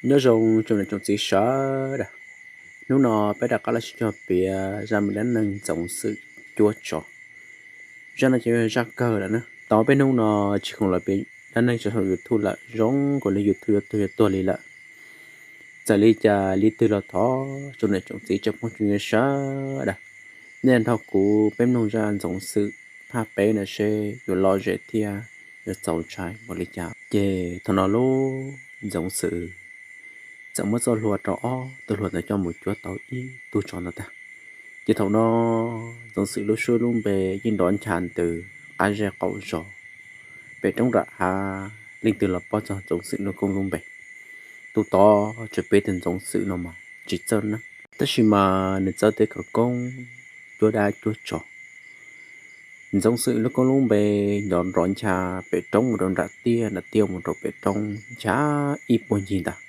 Nyob zoo tsoom niam tsoom txiv sawv daws, hnub no peb rov qab los sib cog piav zaj me dab neeg Ntxoov Xwm cuab tsov. Zaj no ces yog zaj kawg lawm na, tau peb hnub no tsis khoom los piav dab neeg tso saum YouTube lawm, zoo nkaus li YouTube yuav tuag yuav tuag li lawm. Txawm li cas li twg los thov tsoom niam tsoom txiv tsoom phooj tsoom ywg sawv daws, nej nrog kuv peb mloog zaj Ntxoov Xwm phaj peb no seb yuav lom zem thiab yuav txaus ntshai npaum li cas. Ces thaum no lub Ntxoov Xwm txawm muab txoj hlua rau ob tug hluas ntawd coj mus cuab tau ib tug tsov ntawd tag. Ces thaum no Ntxoov Xwm lub suab lub npe yeej nrov ncha ntws qab zej qaum zos, pem roob nram hav leej twg los paub txog Ntxoov Xwm lub koob lub npe. Tus tod tsuas piav tias Ntxoov Xwm no mas tsis txawj neeb, tab sis mas nws txawj tej khawv koob cuab dab cuab tsov. Ntxoov Xwm lub koob lub npe nrov nrov ncha pem roob mus rau nram tiaj, nram tiaj mus rau pem roob ncha ib puag ncig ntag.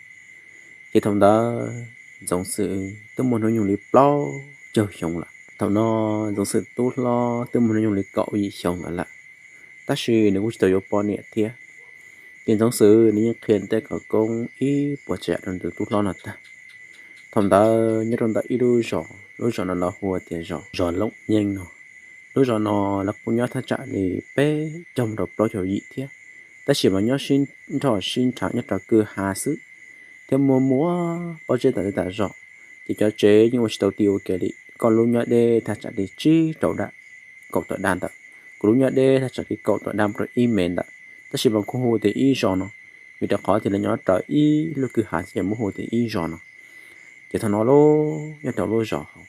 Ces thaum ntawd Ntxoov Xwm twb muaj hnub nyoog li plaub caug xyoo lawm. Thaum no Ntxoov Xwm tub hlob twb muaj hnub nyoog li kaum yim xyoo lawm lawm, tab sis nws kuj tsis tau yuav poj niam thiab. Ces Ntxoov Xwm nws yeej qhia tej khawv koob ib puas tsav yam rau tus tub hlob no tag. Thaum ntawd nyob rau ntawm ib lub zos, lub zos no lawv hu tias zos Looj Nyeej no. Lub zos no lawv kuj nyob thaj tsam li peb caug mus rau plaub caug yim thiab, tab sis mas nyob sib nrhoj sib nrhav nyob rau kwj ha xwb, thiab muaj muaj pob zeb tas li tas zog. Ces cov tsev yeej ua tsis tau ti ua ke li, koj lub nyob deb thaj tsam li tsib rau daj, kaum tawm daj ntawd, kuv lub nyob deb thaj tsam li kaum tawm daj mus rau ib mev ntawd, tab sis mas kuj hu tias ib zos no, vim rau qhov tias lawv nyob raws ib lub kwj ha xwb ces muab hu tias ib zos no. Ces thaum no lub nyob rau lub zos hauv,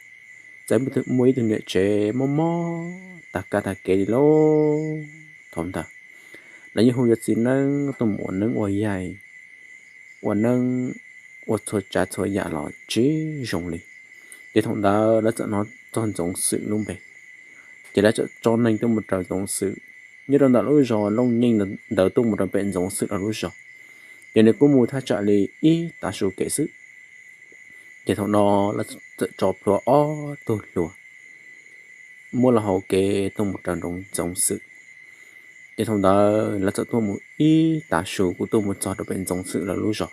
txawm muaj ib tug niam tsev mob mob tag kab tag kev li lauj. Thaum ntawd lawv yeej hu yuav txiv neeb tuaj mus ua neeb ua yaig, ua neeb ua txhua tsav txhua yam los tsis zoo li. Ces thaum ntawd lawv txawm hnov txog Ntxoov Xwm lub npe, ces lawv txawm tso neeg tuaj mus raws Ntxoov Xwm. Nyob rau ntawm lub zos Looj Nyeej ntawd tuaj mus rau pem Ntxoov Xwm lawv lub zos, ces nws kuj mus thaj tsam li ib tav su kev xwb. Ces thaum no lawv txawm tso plhuav ob tug hluas muab los hauv kev tuaj mus raws nroos Ntxoov Xwm. Ces thaum ntawd lawv txawm tuaj mus ib tav su kuj tuaj mus txog rau pem Ntxoov Xwm lawv lub zos.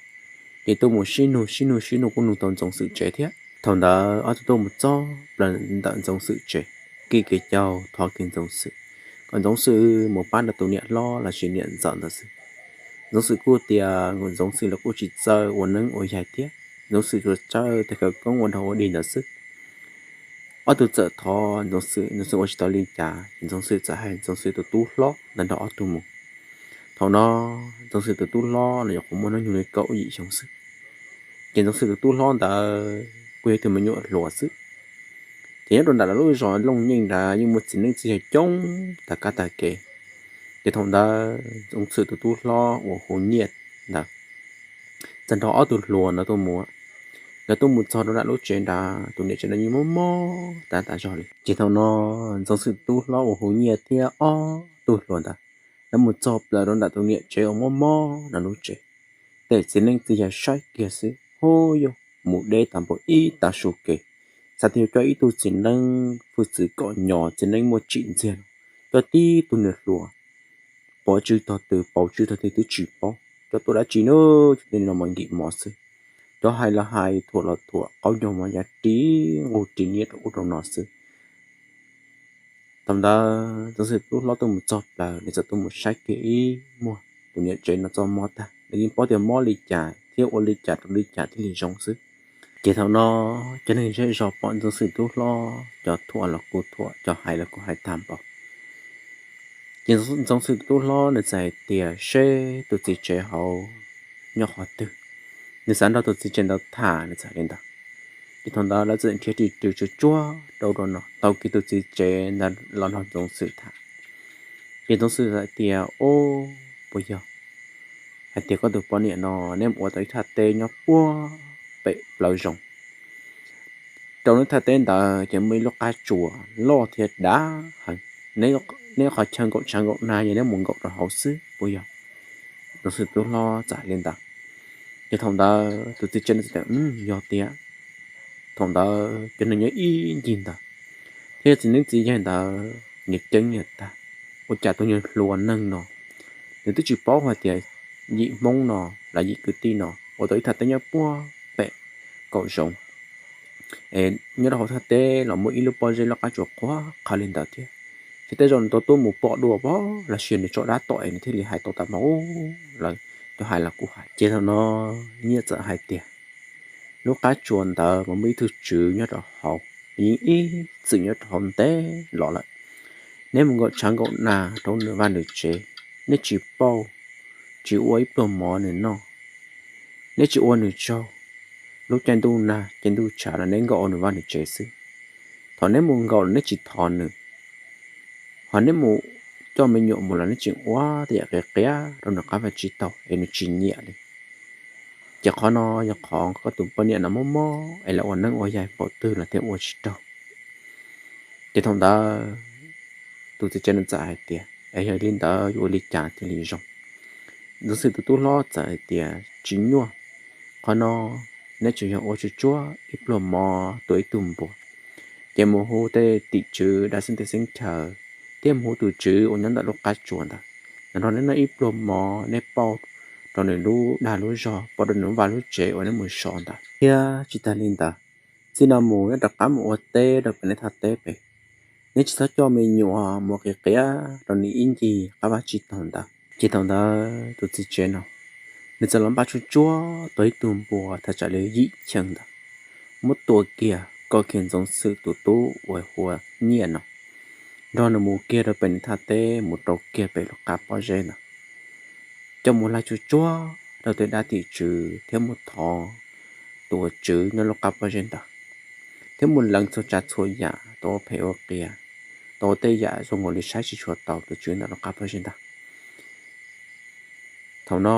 Ces tuaj mus sib nug sib nug sib nug kuj nug tau Ntxoov Xwm tsev thiab. Thaum ntawd ob tug tuaj mus txog plaws ntawm Ntxoov Xwm tsev, kib kev caug thov kiag Ntxoov Xwm kom Ntxoov Xwm mus pab nrog tus niam hlob los sis niam ntxawm ntawd xwb. Ntxoov Xwm kuj tias Ntxoov Xwm los kuj tsis txawj ua neeb ua yaig thiab, Ntxoov Xwm tsuas txawj tej khawv koob ua dog ua dig ntawd xwb. Ob tug txawm thov Ntxoov Xwm, Ntxoov Xwm ua tsis tau li cas ces Ntxoov Xwm txawm hais Ntxoov Xwm tus tub hlob ntawd nrog ob tug mus. Thaum no Ntxoov Xwm tus tub hlob los nyuam qhuav muaj hnub nyoog li kaum yim xyoo xwb. Ces Ntxoov Xwm tus tub hlob ntawd kuj yog ib tug me nyuam hluas xwb. Ces nyob rau nram lawv lub zos Looj Nyeej nrad yeej muaj txiv neeb txiv yaig coob tag kab tag kev. Ces thaum ntawd Ntxoov Xwm tus tub hlob uas hu Nyiaj ntawd txawm nrog ob tug hluas ntawd tuaj mus. Nkawd tuaj mus txog rau nram lub tsev nrad, tus niam tsev no yeej mob mob tas tas zog li. Ces thaum no Ntxoov Xwm tub hlob uas hu Nyiaj thiab ob tug hluas ntawd lawv mus txog plaws rau nram tus niam tsev uas mob mob nram lub tsev. Tej txiv neeb txiv yaig saib kiag xwb, hu, yog mus deb tag npaum ib tav su kev, xav tias yuav coj ib tug txiv neeb hwj txwv kom nyos, txiv neeb muaj tsim ntxiag, coj tib tug niag hluas pov tswv tog twg, pov tswv tog twg twb tsis paub, coj tuaj dab tsi na, coj tej no mas nkim mov xwb. Cov hais los hais, thuam los thuam, qaub ncaug mos yav ris nquj ris niab rau ub rau no xwb. Thaum ntawd Ntxoov Xwm tub hlob tuaj mus txog plaws, nws txawm tuaj mus saib kiag ib muag tus niam tsev no txoj mob tag, nws yeej paub tias mob li cas thiab ua li cas rau li cas thiaj li zoo xwb. Ces thaum no cov neeg zej zos pom Ntxoov Xwm tub hlob cov thuam los kuj thuam, cov hais los kuj hais tag npaum. Ces Ntxoov Xwm tub hlob nws txawm hais tias seb tus txiv tsev hauv nyob qhov twg, nws xav nrog tus txiv tsev ntawd tham, nws txawm li ntawd. Ces thaum ntawd lawv txawm nrhiav ris rws tsuag tsuag rau rau no tau kiag tus txiv tsev ntawd los nrog Ntxoov Xwm tham. Ces Ntxoov Xwm hais tias, Ub, puas yog hais tias koj tus poj niam no neb mus ua tau ib thaj teb nyob puag pem plawv zoov? Rau lub thaj teb ntawd ces muaj ib lub qab tsuas loj thiab dav heev. Neb qhov chaw nkaum tshav nkaum nag yog neb mus nkaum rau hauv xwb puas yog? Ntxoov Xwm tub hlob txawm hais li ntawd. Ces thaum ntawd tus txiv tsev no txawm tias, Yog tiag. Thaum ntawd cov neeg nyob ib ncig ntawd thiab txiv neeb txiv yaig ntawd nyias ceeb nyias tag, ua cas tus nyuag hluas neeg no nws twb tsis paub hais tias yim Hmoob no los yim kwv tij no ua tau ib thaj teb nyob puag pem kaum zoov. Es nyob rau hauv thaj teb los muaj ib lub pob zeb lub qab tsuas qhuav qhawv li ntawd thiab. Ces tej zaum nws tau tuaj mus pom dua pab los sis nws tso dab tom es nws thiaj li hais tau tas mas lawv cov hais los kuv hais. Ces thaum no Nyiaj txawm hais tias, lub qab tsuas ntawd mas muaj ib tug tswv nyob rau hauv, yeej ib txwm nyob rau hauv ntev los lawm. Neb mus nkaum tshav nkaum nag rau nws vaj nws tsev, neb tsis pauj, tsis ua ib pluag mov nws noj, neb tsis ua nws tsaug. Lub caij ntuj nag caij ntuj tshav los neb nkaum ua nws vaj nws tsev xwb. Thaum neb mus nkaum los neb tsis thov nws, ho neb mus coj me nyuam mus los neb tseem ua tej yam qias qias rau nws qab vaj tsib taug es nws tsis nyiam li. Ces qhov no yog qhov koj tus poj niam no mob mob es lawv ua neeb ua yaig npaum twg los thiaj ua tsis raug. Ces thaum ntawd tus txiv tsev no txawm hais tias, es yog li ntawd yuav ua li cas thiaj li zoo? Ntxoov Xwm tus tub hlob txawm hais tias, tsis nyuaj, qhov no neb tsuas yog ua tsuag tsuag ib pluag mov tua ib tug npua, ces mus hu tej tim tswv dab xeeb tej xeeb chaw, thiab mus hu tus tswv uas nyob ntawm lub qab tsuas ntawd, nws nrog neb noj ib pluag mov, neb pauj rau nws lub dag lub zog, pauj rau nws lub vaj lub tsev uas neb mus so ntawd. Thiab tsis tas li ntawd, txij no mus neb rov qab mus ua teb rau pem neb thaj teb pem, neb tsis txhob coj me nyuam mus qias qias rau nws ib ncig qab vaj tsib taug ntawd. Ces thaum ntawd tus txiv tsev no, nws txawm los npaj tsuag tsuag tau ib tug npua thaj tsam li yim cheej ntawd, muab tua kiag kom kiag Ntxoov Xwm tus tub uas hu ua Nyiaj no, nrog nws mus kiag rau pem nws thaj teb mus rau kiag pem lub qab pob zeb ntawd, coj mus laig tsuag tsuag rau tej dab tim tswv thiab mus thov tus uas tswv nyob lub qab pob zeb ntawd, thiab mus lees txhua tsav txhua yam tau ua phem ua qias, tau ua tej yam zoo nkaus li saib tsis tshua tau tus tswv ntawm lub qab pob zeb ntawd. Thaum no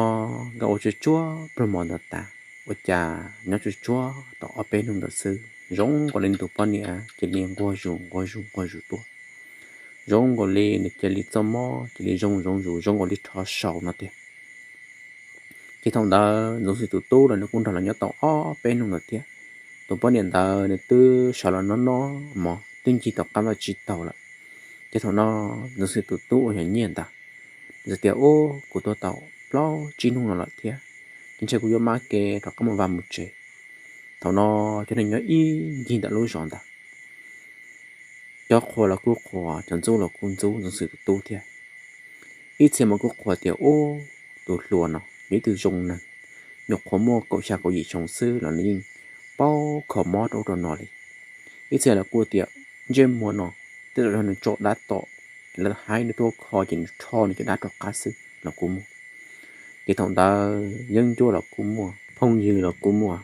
nkawd ua tsuag tsuag pluag mov ntawd tas, ua cas nyob tsuag tsuag tau ob peb hnub ntawd xwb zoo nkaus li nws tus poj niam cia li nquag zus nquag zus nquag zus tuaj, zoo nkaus li nws cia li txoj mob cia li zoo zoo zus zoo nkaus li rho saud no tiag. Ces thaum ntawd Ntxoov Xwm tus tub los nws kuj nrog los nyob tau ob peb hnub ntawd thiab. Tus poj niam ntawd nws twb sawv los noj noj mov twb ncig tau qab vaj tsib taug lawm. Ces thaum no Ntxoov Xwm tus tub uas yog Nyiaj ntawd, nws txawm tias, ub, kuv tuaj tau plaub tsib hnub no lawm thiab, ces ntshe kuv yuav maj kev rov qab mus vaj mus tsev. Thaum no cov neeg nyob ib ncig ntawm lub zos ntawd, cov qhuas los kuj qhuas, cov ntxub los kuj ntxub Ntxoov Xwm tus tub thiab. Ib txhia mas kuj qhuas tias, ub, tus hluas no yog ib tug zoo neeg, nyuam qhuav muaj kaum xya kaum yim xyoo xwb los nws yeej paub kho mob rau ub rau no li. Ib txhia los kuj tias, ntsej muag no tej zaum yog nws tso dab tom, lawv haib nws tuaj kho ces nws rho nws cov dab rov qab xwb los kuj muaj. Ces thaum ntawd yeeb ncuab los kuj muaj, phooj ywg los kuj muaj.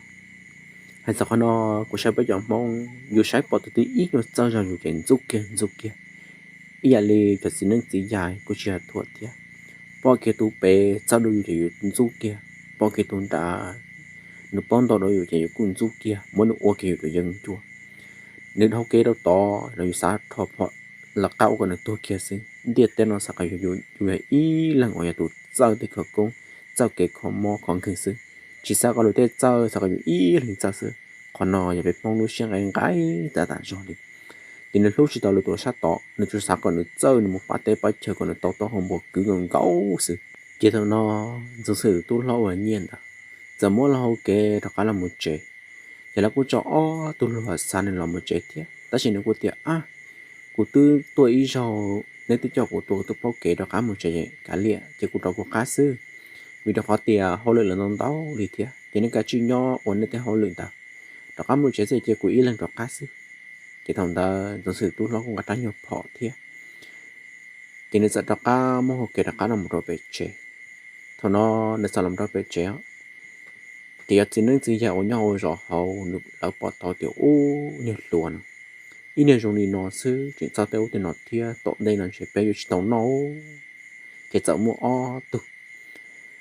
Hais txog qhov no, kuv saib peb cov Hmoob yus saib pom tus twg ib nyuag txawj zog yus ces ntxub kiag ntxub kiag. Ib yam li cov txiv neeb txiv yaig kuj tsis yog thuam thiab, pom kiag tus pem txawj dua yus ces yus ntxub kiag, pom kiag tus nram nws paub ntau dua yus ces yus kuj ntxub kiag, muab nws ua kiag yus tus yeeb ncuab. Nws dhau kev rau tod los yus xav rho phom lawv qab ua kom nws tuag kiag xwb. Ntiaj teb no xav kom yus yog ib leeg uas yog tus txawj tej khawv koob, txawj kev kho mob kho nkeeg xwb, tsis xav kom luag tej txawj, xav kom yus ib leeg txawj xwb. Qhov no yog peb Hmoob lub siab nqaim nqaim tas tas zog li. Ces nws hlub tsis tau luag tus sab tod, nws tsuas xav kom nws txawj, nws mus pab teb pab chaw kom nws tau taub hau npua kwv nkaus nkaus xwb. Ces thaum no Ntxoov Xwm tub hlob uas Nyiaj ntawd txawm muab lawv hau kev rov qab los mus tsev. Ces lawv kuj tso ob tug luag xav nws los mus tsev thiab, tab sis nws kuj tias, ab, kuv twb tuaj ib zaug, neb twb coj kuv tuaj, kuv twb paub kev rov qab mus tsev kav liam, ces kuv rov kuv qab xwb, vim rau qhov tias hauj lwm los ntau ntau li thiab, ces neb kav tsij nyob ua neb tej hauj lwm ntawd, rov qab mus tsev xwb ces kuv ib leeg rov qab xwb. Ces thaum ntawd Ntxoov Xwm tub hlob kuj nqa rab nyuag phom thiab, ces nws txawm rov qab muab hau kev rov qab los mus rau pem tsev. Thaum no nws txawm los rau pem tsev, ces cov txiv neeb txiv yaig uas nyob hauv zos hauv nws lawv pom tau tias ub, niag hluas no, ib niag zoo li no xwb tseem txawj tej ub tej no thiab, tom ntej no ntshe peb yuav tsis tau noj. Ces txawm muaj ob tug,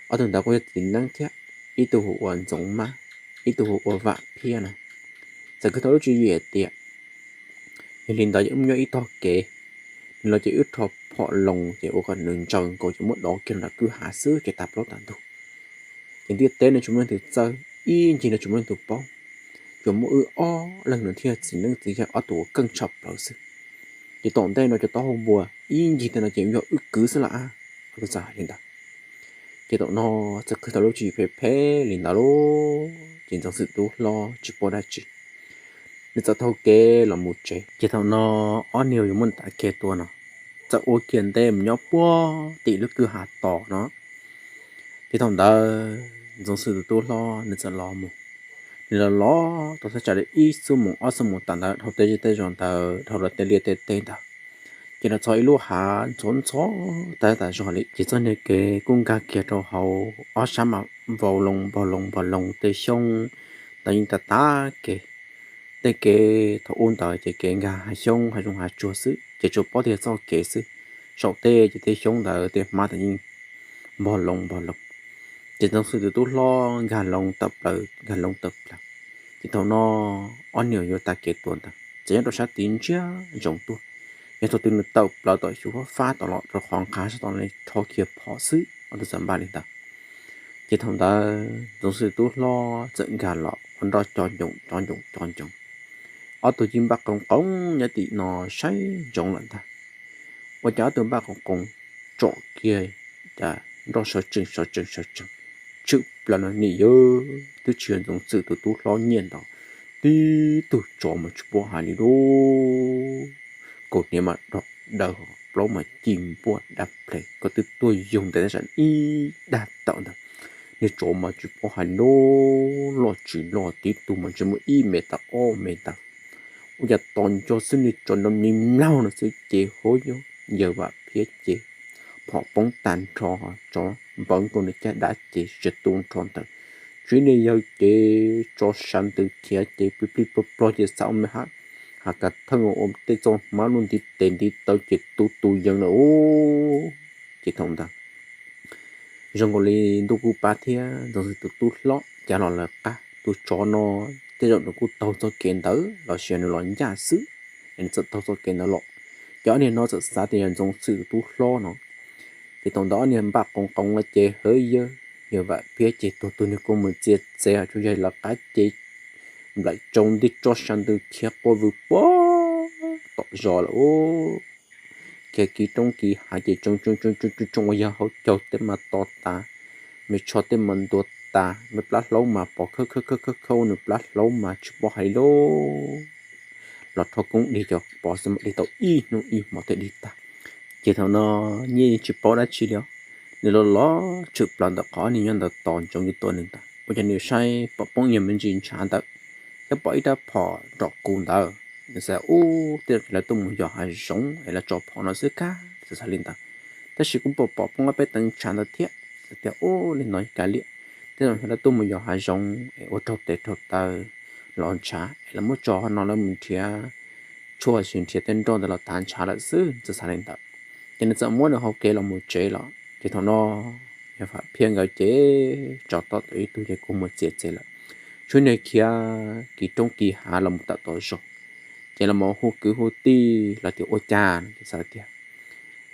ob tug ntawd kuj yog txiv neeb thiab, ib tug hu ua Ntxoov Mab, ib tug hu ua Vam Phiab no, txawm kwv tau lub tswv yim hais tias, yog li ntawd ces wb mus nyob ib tog kev, nws los ces wb rho phom loo ces ua kom nws ntsaws nkaus ces muab dov kiag nram kwj ha xwb ces tag plaub tag ntug. Ces ntiaj teb no tsis muaj leej twg txawj, ib ncig no tsis muaj leej twg paub, tsuas muaj wb ob leeg no thiaj txiv neeb txiv yaig ob tug uas keej tshaj plaws xwb. Ces tom ntej no cov taub hau npua ib ncig tej no ces yog wb kwv xwb las. Ob tug txawm hais li ntawd. Ces thaum no txawm qhwv tau lub tswv yim phem phem li ntawd lauj, ces Ntxoov Xwm tub hlob tsis paub dab tsi, nws txawm taug kev los mus tsev. Ces thaum no ob niag yuav muaj tav kev tuaj no txawm ua kiag ntej mus nyob puag tim lub kwj ha tos no. Ces thaum ntawd Ntxoov Xwm tus tub hlob nws txawm los mus, nws los los tau thaj tsam li ib xuab moos ob xuab moos tas ntawd dhau tej zej tej zos ntawd, dhau lawv tej liaj tej teb ntawd, ces los txog ib lub hav ntxhov ntxhov tas tas zog li. Ces txoj niag kev kuj nkag kiag rau hauv ob sab mas vau loo npog loo npog loo tej xyoob ntawd yeej tas tas kev. Tej kev thaum ub ntawd ces kev nkag hav xyoob hav zoov hav tsuag xwb ces tsuas paub tiag txoj kev xwb. Saum tej ces tej xyoob ntawd tej hmab ntawd yeej npog loo npog loo. Ces Ntxoov Xwm tus tub hlob nkag loo tawm plaws nkag loo tawm plaws. Ces thaum no ob niag yuav tav kev tuaj ntawd txawm nyob rau sab tid ntsiag ntsoov tuaj, yog thaum twg nws tawm plaws tom xyuv fab fab tom los rau qhov nqha sab tod li rho kiag phom xwb, ob tug txawm npaj li ntawd. Ces thaum ntawd Ntxoov Xwm tub hlob txawm nkag los ua nroj co ncoos co ncoos co ncoos. Ob tug yeej npaj qoos qoos nyob tim no saib ntsoov lawm ntag. Ua cas ob tug npaj qoos qoos tsom kiag cas nroj sawv tsees sawv tsees sawv tsees, tshwm plaws no nim yog twb tsis yog Ntxoov Xwm tus tub hlob Nyiaj ntawd, tib tug tsov mas tsis paub hais li lauj. Kaus hniav mas dog daw, plaub mas ci npuaj dab ples, koj twb tuaj yug ntes tab tsam ib dag tawm ntawd. Niag tsov mas tsis paub hais li lauj, loj tsis loj, tib tug mas ntshe muaj ib mev tawm ob mev ntawd. Ua cas tos nco xwb niag tsov nrov mlig mlaug no xwb ces hauv yawg Vam Phiab ces phom poob tag nrho, tsov npawv nkaus nws caj dab ces tsiv tu nrho ntawd. Tswv niag yawg ces tso sab ntws khiav ces plig plig plog plog ces xav ua me hab, has kav theej ua tej txoj hmab luaj ntiv tes ntiv taw ces tu tus yawg lawm. Ces thaum ntawd zoo nkaus li ntuj kuj pab thiab Ntxoov Xwm tus tub hlob cas los lawv qab, tus tsov no tej zaum nws kuj taug txoj kev ntawd los sis nws los ncaj xwb, es nws txawm taug txoj kev ntawd los. Ces ob niag no txawm xav tias yog Ntxoov Xwm tus tub hlob no. Ces thaum ntawd ob niag npaj qoos qoos los ces hawv yawg, yawg Vam Phiab ces tuag tus niag kua muag txias txias, tsuas yog lawv qab ces nplaim tsau nti tso sab ntws khiav quaj vwm puag tom zos lawm. Khiav kiv roob kiv hav ces tsoo tsoo tsoo tsoo tsoo ua yawg hauv caug tej mas to tas, me tsho tej mas ntuav tas, me plab hlaub mas pos khawb khawb khawb khawb ua nws plab hlaub mas tsis paub hais li lauj. Los rho koob dig cov pos xwb mam dig tau ib hnub ib hmo thiaj dig tag. Ces thaum no Nyiaj yeej tsis paub dab tsi li os, nws los los tshwm plaws ntawm qhov ob niag nyob ntawd tos ntsoov yuav tua nws ntag. Ua cas nws saib pom poob ib nyuag me ntsis ntshav ntawd, thiab pom ib rab phom nrom qus ntawd. Nws xav ub tej zaum lawv tuaj mus yos hav zoov es lawv tso phom no xwb kag, xav xav li ntawd. Tab sis kuj pom pom poob ob peb teev ntshav ntawd thiab, xav tias ub li no kav liam, tej zaum yog lawv tuaj mus yos hav zoov es ua raug tes raug taw los ntshav es lawv muab tso no lawv mus nrhiav tshuaj sis nrhiav tej nroj ntawd los tav ntshav lawm xwb, txawm xav li ntawd. Ces nws txawm muab nws hau kev los mus tsev lawm. Ces thaum no yawg Vam Phiab nkawd ces tsov tom tau ib tug ces kua muag txias txias lawm, tshuav niag khiav kiv roob kiv hav los mus tawm tom zos. Ces los mus hu kwv hu tij los tias ua cas no ces xav tias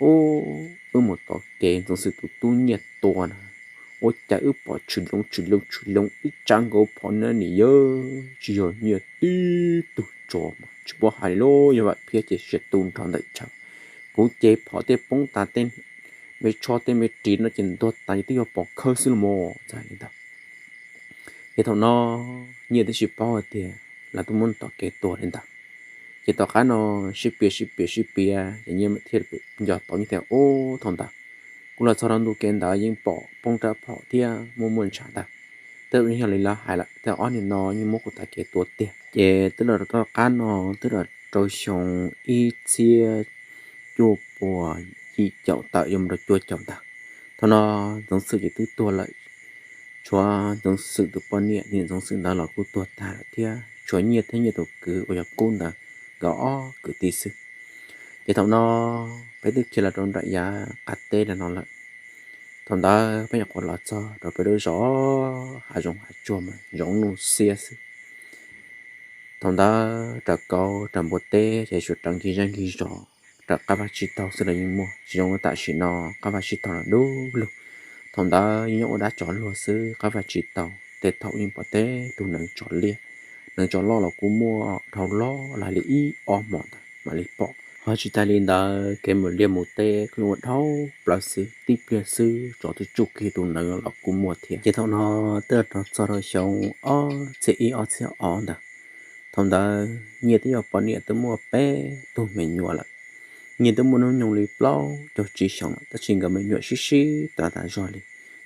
ub, wb mus tom kev Ntxoov Xwm tus tub Nyiaj tua na, ua cas wb pom tshwm loo tshwm loo tshwm loo ib tsab nkaus phom na, nim yog tsis yog Nyiaj, tib tug tsov mas tsis paub hais li lauj. Yawg Vam Phiab ces siav tu nrho ntawm chaw, kuv ces phom tej poob tas tej me tsho tej me ris no ces ntuag tas ces twb yog pos khawb xwb los mas, txawm li ntawd. Ces thaum no Nyiaj twb tsis paub hais tias lawv twb muab tom kev tua li ntawd. Ces tom qab no sib piav sib piav sib piav ces Nyiaj thiaj nco tau Nyiaj tias ub, thaum ntawd kuv los txog rau ntu kev ntawd yeej pom poob rab phom thiab muaj muaj ntshav ntawd. Twb yog li lawv hais lawm, tej ob niag no yeej muab kuv tav kev tua tiag. Ces twb los rau tom qab no twb los rau xyoo ib txhiab cuaj puas yim caum tawm yuav mus rau cuaj caum ntawd. Thaum no Ntxoov Xwm ces twb tuag lawm, tshuav Ntxoov Xwm tus poj niam, niam Ntxoov Xwm ntawd los kuj tuag tag lawm thiab, tshuav Nyiaj thiab Nyiaj tus kwv uas yog Kub ntawd, nkawd ob kwv tij xwb. Ces thaum no peb twb khiav los rau nram yav qab teb no lawm. Thaum ntawd peb nyuam qhuav los txog rau peb lub zos hav zoov hav tsuag mas zoov nuj xiab xwb. Thaum ntawd raws kauv raws npua teb ces tsuas raws nkig zej nkig zos, raws qab vaj tsib taug xwb los yeej muaj, tsis zoo li tam sim no qab vaj tsib taug los dub lug. Thaum ntawd yeej nyob ua dab tsov luag xwb, qab vaj tsib taug tej thaum yeej pom tej tug neev tsov liab, neev tsov loj los kuj muaj dhau loj li ib ob hmo ntawd mam li pom. Ho tsis tas li ntawd, kev mus liaj mus teb kuj ua dhau plaws xwb, tib pliag xwb tsov twb tsuj kiag tus nees los kuj muaj thiab. Ces thaum no twb rov txog rau xyoo ob txhiab ib ob txhiab ob ntawd. Thaum ntawd Nyiaj twb yog poj niam twb muaj peb tug me nyuam lawm. Nyiaj twb muaj hnub nyoog li plaub caug tsib xyoos lawm, tab sis nkawd me nyuam sib sib tas tas zog li,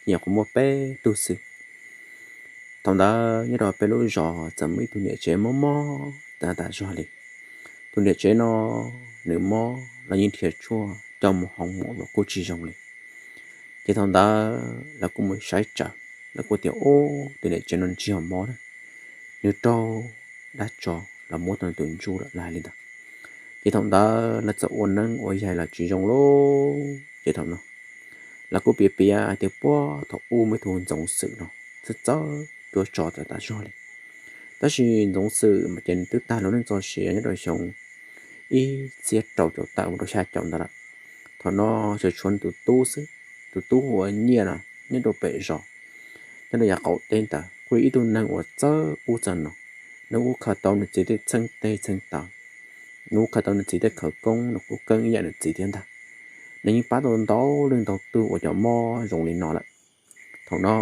nyuam qhuav muaj peb tug xwb. Thaum ntawd nyob rau peb lub zos txawm muaj ib tug niam tsev mob mob tas tas zog li. Tus niam tsev no nws mob los yeej nrhiav tshuaj coj mus hoo mus los kuj tsis zoo li. Ces thaum ntawd lawv kuj mus saib tsawv, lawv kuj tias, Ub, tus niam tsev no ntsig ho mob na. Nws raug dab tsov los muab tau nws tus ntsuj lawm, lawv hais li ntawd. Ces thaum ntawd lawv txawm ua neeb ua yaig los tsis zoo lauj. Ces thaum no lawv kuj piav piav hais tias puag thaum ub muaj ib tug Ntxoov Xwm no txawj txawj cuab tsov tas tas zog li. Tab sis Ntxoov Xwm mas ces nws twb tag lub neej txoj sia nyob rau xyoo ib txhiab rau caum tawm mus rau xya caum ntawd lawm. Thaum no tsuas tshuav nws tus tub xwb, tus tub hu ua Nyiaj no nyob rau pem zos, nyob rau yav qaum teb ntawd, kuj yog ib tug neeg uas txawj ub txawj no. Nws kuj khaws tau nws txiv tej txheej teg txheej taw, nws kuj khaws tau nws txiv tej khawv koob, nws kuj keeb ib yam nws txiv thiab ntag. Nws yeej pab tau ntau leej ntau tug uas cov mob zoo li no lawm. Thaum no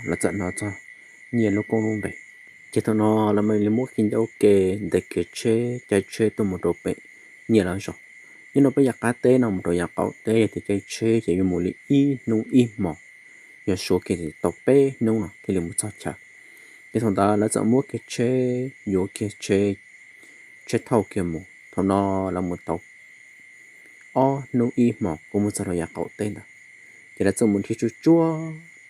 lawv txawm hnov txog Nyiaj lub koob lub npe. Ces thaum no lawv mam li muab khi ncauj ua ke, ntes kiag tsheb caij tsheb tuaj mus rau pem Nyiaj lawv zos. Nyob rau peb yav qab teb no mus rau yav qaum teb yog tias caij tsheb ces yuav mus li ib hnub ib hmos, yog suav kiag tau peb hnub no thiaj li mus txog chaw. Ces thaum ntawd lawv txawm muab kiag tsheb, yuav kiag tsheb, tsheb thauj kiag mus. Thaum no lawv mus tau ob hnub ib hmos kuj mus txog rau yav qaum teb ntawd. Ces lawv txawm mus nrhiav tsuj tsuag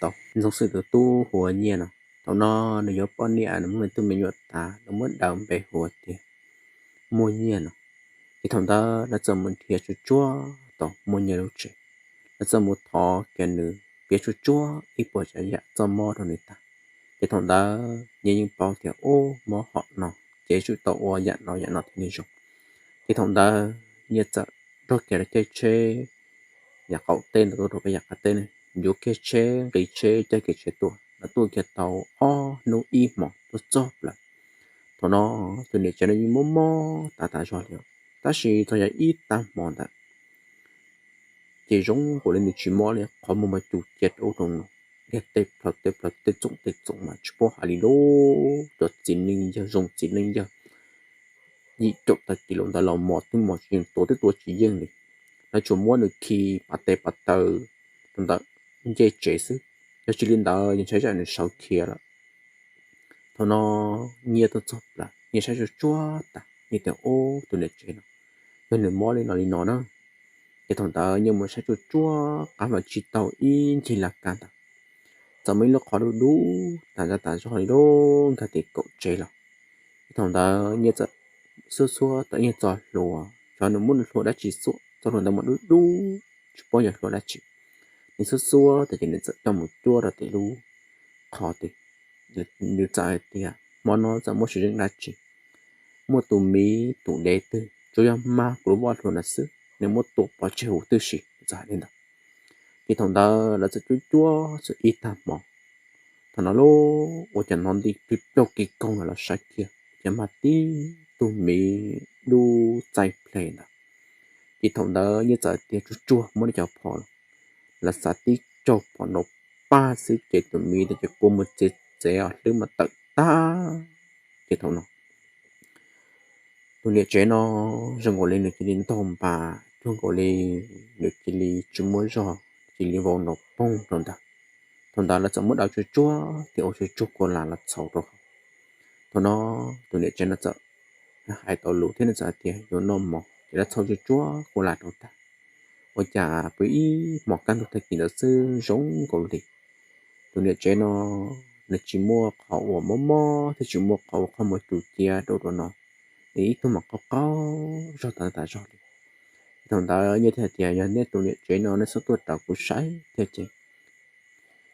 tau Ntxoov Xwm tus tub hu ua Nyiaj no. Thaum no nws yuav poj niam, nws muaj tug me nyuam tas, lawv muab daws npe hu ua tias Muaj Nyiaj no. Ces thaum ntawd lawv txawm mus nrhiav tsuj tsuag tau Muaj Nyiaj lub tsev. Lawv txawm mus thov kiag nws piav tsuj tsuag ib puas tsav yam txoj mob rau nws tag. Ces thaum ntawd Nyiaj yeej paub tias ub, mob hom no ces tsum tau ua yam no yam no thiaj li zoo. Ces thaum ntawd Nyiaj txawm nrog kiag lawv caij tsheb yav qaum teb ntawd tuaj rau peb yav qab teb ne, yuav kiag tsheb, nqis tsheb, caij kiag tsheb tuaj. Lawv tuaj kiag tau ob hnub ib hmos tuaj txog plaws. Thaum no tus niam tsev no yeej mob mob tas tas zog li, tab sis txog yog ib tag hmo ntawd ces zoo nkaus li nws tsis mob li, qhov muag mas cus cia rau ub rau no, liag tej plhaw tej plhaw tej txoom tej txoom mas tsis paub hais li lauj. Cov txiv neej yawg, zoo txiv neej yawg yim caum tawm kis lus ntawd los mos twb mos tsis yeej, tua twb tua tsis yeej li. Lawv tsuas muab nws khi pas tes pas taw rau ntawm ncej tsev xwb, yog tsis li ntawd yeej ntshai tsam nws sawv khiav lawm. Thaum no Nyiaj tuaj txog plaws, Nyiaj saib tsuj tsuag tas, Nyiaj tias ub, tus niam tsev no yog nws mob li no li no na. Ces thaum ntawd Nyiaj mus saib tsuj tsuag qab mas tsis tau ib ncig laj kab ntawd, txawm muaj ib lub qhov dub dub tas tas zog li lub nkag tim kaum tsev los. Ces thaum ntawd Nyiaj txawm xuab xuab tau ib nyuag txoj hlua, xyov nws muab nws hlua dab tsi xuab, txoj hlua ntawd mas dub dub tsis paub yog hlua dab tsi. Nws xuab xuab tas ces nws txawm coj mus cuab rau tim lub qhov tid. Nws txawm hais tias hmo no txawm muaj sib zeej dab tsi, muaj tus miv tus dev twg tsuas yog mag kuv lub voj hlua no xwb, nws muab tua pov tseg huv tib si, txawm hais li ntawd. Ces thaum ntawd lawv txawm cuab cuab txog ib tag hmo. Thaum no lub ua cas hnov nti plig plaug ki kaug no los saib kiag ces mag tib tug miv dub txaij ple ntawd. Ces thaum ntawd Nyiaj txawm tias tsuj tsuag muab nws cov phom los, lawv xa tib caug phom nrov pag xwb ces tus miv ntawd ces kua muag txiav txev os, hlwb mas tawm tag. Ces thaum no tus niam tsev no zoo nkaus li nws cia li ntaug npas, zoo nkaus li nws cia li tsis muaj zog, cia li vau nrov poog rau ntawd. Thaum ntawd lawv txawm muab daws tsuj tsuag thiab ua tsuj tsuag kua las los txhaus rau hauv. Thaum no tus niam tsev no txawm hais tau lus thiab nws txawm hais tias yuav noj mov, ces lawv txhau tsuj tsuag kua las rau tag. Ua cas pw ib hmos kaj ntug tag kis ntawd xwb zoo nkaus li tus niam tsev no nws tsis muaj qhov uas mob mob thiab tsis muaj qhov uas qhov muag cus cia rau rau no, nws ib tug mas qaug qaug zog tas tas zog li. Thaum ntawd Nyiaj thiaj hais tias yog nej tus niam tsev no nej xub tuaj raws kuv saib thiab ces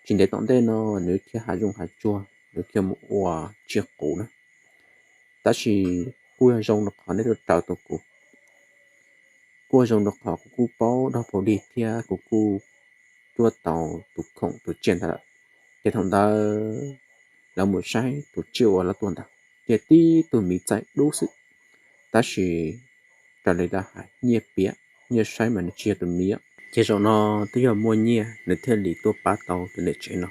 tsis ntev tom ntej no nws khiav hav zoov hav tsuag, nws khiav mus ua tsiaj qus na. Tab sis kuj yog zoo rau qhov nej tuaj raws tau kuv, kuj yog zoo rau qhov kuv kuj paub dog paub dig thiab kuv kuj cuab tau tus khoom tus tsiaj ntawd lawm. Ces thaum ntawd lawv mus saib tus tsiaj uas lawv tua ntawd, ces tib tug miv txaij dub xwb, tab sis raws li lawv hais, nyiaj piam, nyiaj saib mas nws tsis yog tus miv. Ces zaum no twb yog muaj nyiaj nws thiaj li tuaj pab tau tus niam tsev no.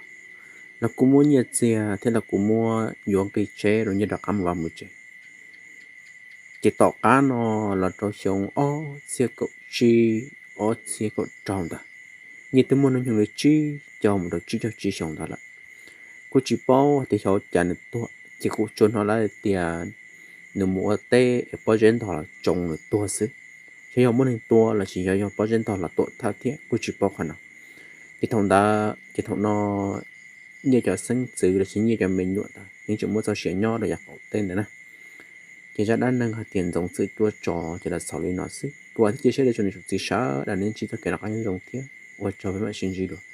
Los kuj muab nyiaj txiag thiab los kuj muab yuav nqi tsheb rau nyiaj rov qab mus vaj mus tsev. Ces tom qab no los rau xyoo ob txhiab kaum tsib, ob txhiab kaum rau ntawd, nyiaj twb muaj hnub nyoog li tsib caug mus rau tsib caug tsib xyoo ntawd lawm. Kuj tsis paub tias xyov cas nws tuag, ces kuj tsuas hnov lawv tias nws mus ua teb es pob zeb ntog los tsoo nws tuag xwb. Xyov yog muaj neeg tua los sis xyov yog pob zeb ntog los tuam thawj thiab kuj tsis paub qhov no. Ces thaum ntawd ces thaum no Nyiaj cov xeeb ntxwv los sis Nyiaj cov me nyuam ntawd yeej tseem muaj txoj sia nyob rau yav qaum teb ntawd na. Ces zaj dab neeg hais tias Ntxoov Txwm cuab tsov ces los xaus li no xwb. Kuv vam thiab cia siab tias tsoom niam tsoom txiv sawv daws nej ntsib txoj kev noj qab nyob zoo thiab ua tsaug, peb mam sib ntsib dua.